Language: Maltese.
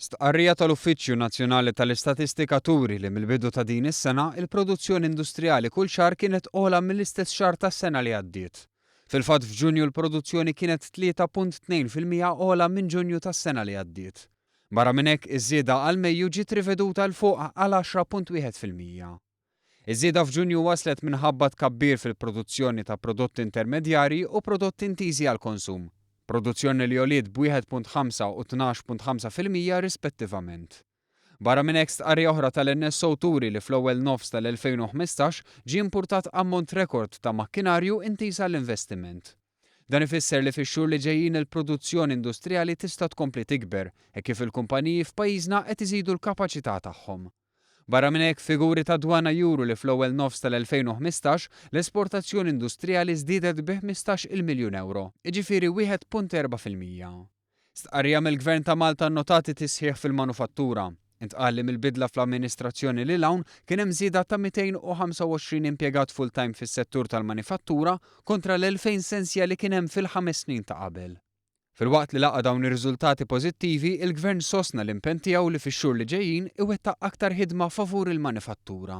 Stqarrija tal-Uffiċċju Nazzjonali tal-Istatistika turi li mill-bidu ta' din is-sena, il-produzzjoni industrijali kull xahar kienet ogħla mill-istess xahar tas-sena li għaddiet. Fil-fatt f'Ġunju l-produzzjoni kienet 3.2% ogħla minn Ġunju tas-sena li għaddiet. Barra minn hekk, iż-żieda għal Mejju ġiet riveduta 'l fuq għal 10.1%. Iż-żieda f'Ġunju waslet minħabba tkabbir fil-produzzjoni ta' prodotti intermedjarji u prodotti intiżi għall-konsum, produzzjoni li għoliet b'1.5 u 12.5% rispettivament. Barra minn hekk stqarrija oħra tal-NSO turi li fl-ewwel nofs tal-2015 ġie importat ammont rekord ta' makkinarju intiż għall-investiment. Dan ifisser li fix-xhur li ġejjin il-produzzjoni industrijali tista' tkompli tikber hekk kif il-kumpaniji f'pajjiżna qed iżidu l-kapaċità tagħhom. Barra minn hekk figuri tad-dwana juru li fl-ewwel nofs tal-2015 l-esportazzjoni industrijali żdiedet bi 15-il miljun ewro, jiġifieri 1.4%. Stqarrija mill-Gvern ta' Malta nnotat it-tisħiħ fil-manufattura. Intqal li mill-bidla fl-amministrazzjoni lil hawn kien hemm żieda ta' 225 impjegat full-time fis-settur tal-manifattura kontra l-2,000 sensja li kien hemm fil-ħames snin ta' qabel. Filwaqt li laqa' dawn ir-riżultati pożittivi, il-Gvern sostna l-impenn tiegħu li fix-xhur li ġejjin iwettaq aktar ħidma favur il-manifattura.